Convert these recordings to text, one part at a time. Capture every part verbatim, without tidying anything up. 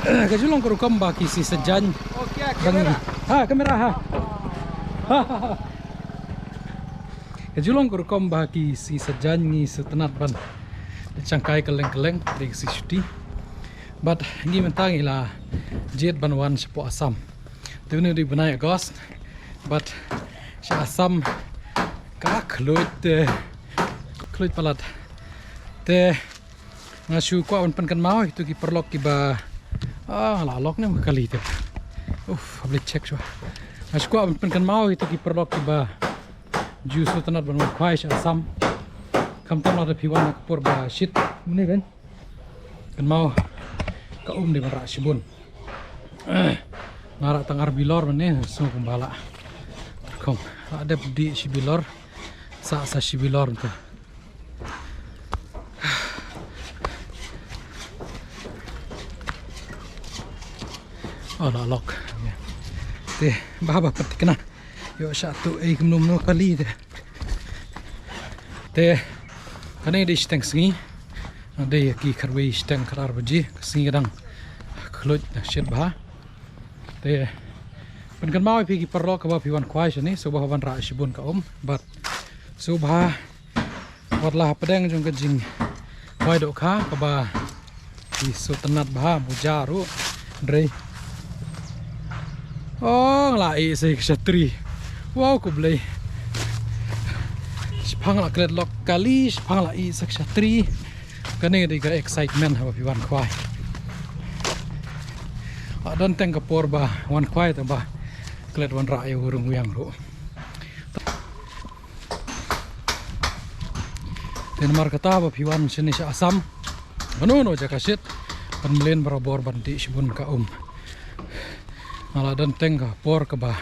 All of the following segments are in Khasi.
Ka ju long ka rukom ba ki sngi Saitjaiñ. Bang ha kamera ha. Ka ju long ka rukom ba ki sngi Saitjaiñ ngi sngewtynnat ban leit shangkai kylleng kylleng, dei ka sngi shuti. Bad ngi mynta ngi la jied ban wan shapoh Assam. Te une u dei u bnai August. Bad sha Assam ka khluid, eh, khluid palat. Te nga shu kwah ban pynkynmaw ïa kito ki paralok kiba, ah, la lok ne ma kali te. Uf, hap leit check shuwa. Nga shu kwah ban pynkynmaw ïa kito ki paralok kiba ju sngewtynnat ban wan khwai sha Assam. Khamtam lada phi wan ha ka por ba shit mynne kan. Kynmaw ka um dei ban rah shibun. Nga rah tang ar bilor mynne, sngew kumba lah. Khong, lah dep dih shi bilor. Sa sa shi bilor mynta. Oh, la lok. Te, bha bha pat thikna. Ïoh shah tuh ei kumno kumno kali te. Te kane dei shiteng sngi. Dei ki khatwei shiteng khatar baje. Ka sngi ka dang khluid, dang shit bha. Te pynkynmaw ïa phi ki paralok kaba phi wan khwai shane, sngewbha ban rah shibun ka um. Bad sngewbha wat la hapdeng jong ka jingkhwai dohkha kaba ki sngewtynnat bha, muja ruh. Hynrei, oh, nga la ïeh sa ka shatri. Wow, khublei. Shaphang la klet lok kali, shaphang la ïeh sa ka shatri. Kane dei ka excitement haba phi wan khwai. Don teng ka por ba wan khwai tang ba klet wan rah ïa u rung wiang ruh. Te namar kata ba phi wan shane sha Assam, kano kano jaka shit, pynmlien barabor ban dih shibun ka um. Nga la don teng ka por kaba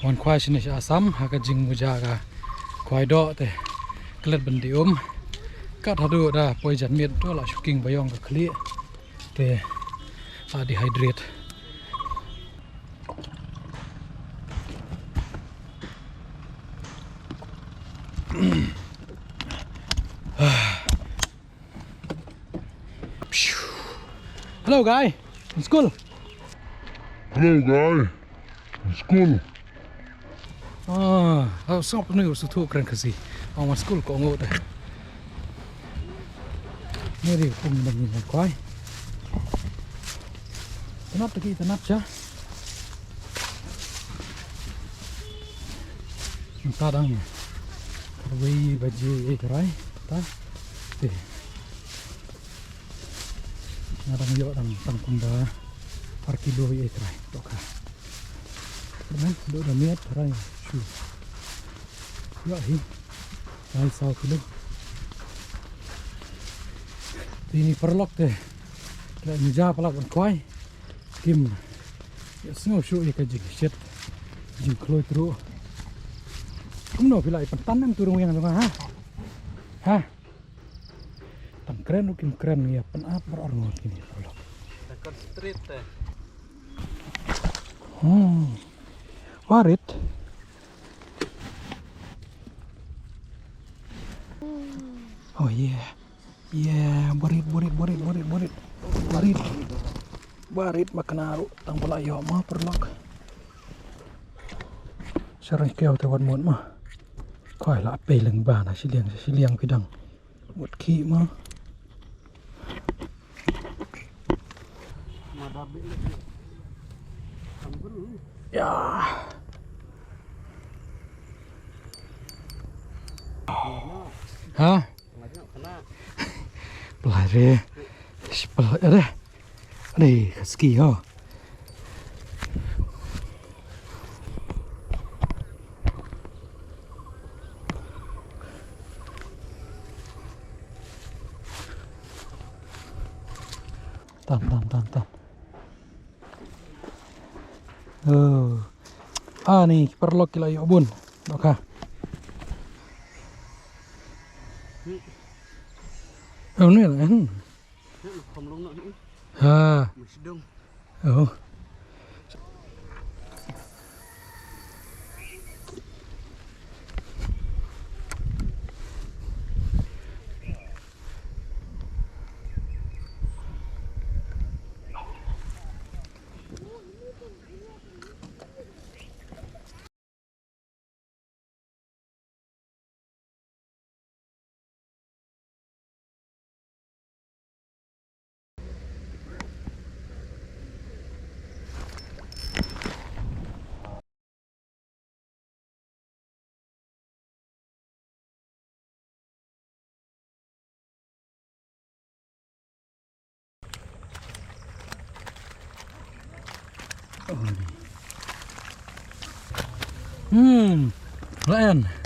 wan khwai shane sha Assam ha ka jingmuja ka khwai doh te klet ban dih um. Kat haduh da poi janmiet to la shu king ba ïong ka khlieh. Te la dehydrate. Hello, guy. In school. Hello, guy. In school. Ah, oh, sop nu su tu kren kasi. Oh, wan school ko ngut. Ni ri kum dang ni kwai. Tanap taki tanap cha. Mynta dang khatwei baje ïa trai ta. Te. Nga dang ïoh dang tang kumba ar kilo ïa trai. Dohkha. Kyrmen, doh da miet trai shu. Ïoh hi. Trai saw kilo. Te ini paralok te. Kyrmen ja palat ban kwai. Kim. Ïa sngew shuh ïa ka jingshet. Jingkhluid ruh. Kumno phi la ïa pyntan em tu rung wiang jong nga ha? Ha? Tang kren ruh kim kren, ïa pynap baroh arngut kine paralok. Tang concentrate te. Hmm. Barit. Oh yeah. Yeah, barit, barit, barit, barit, barit. Barit. Barit ma kane ruh tang ba la ïoh ma paralok. Sharang kiew te wat mut ma. Khoi la pei leng ba na shiliang, shiliang phi dang. Wat khih ma. Ya. Ha? Pelare. Pelare. Ade, ka ski ho. Tan, tan, tan, tan. Oh. Ah, ni, paralok ki la ïoh bun. Dohkha. Oh, ni lah, hmm. Ha. Oh. Hmm, la en.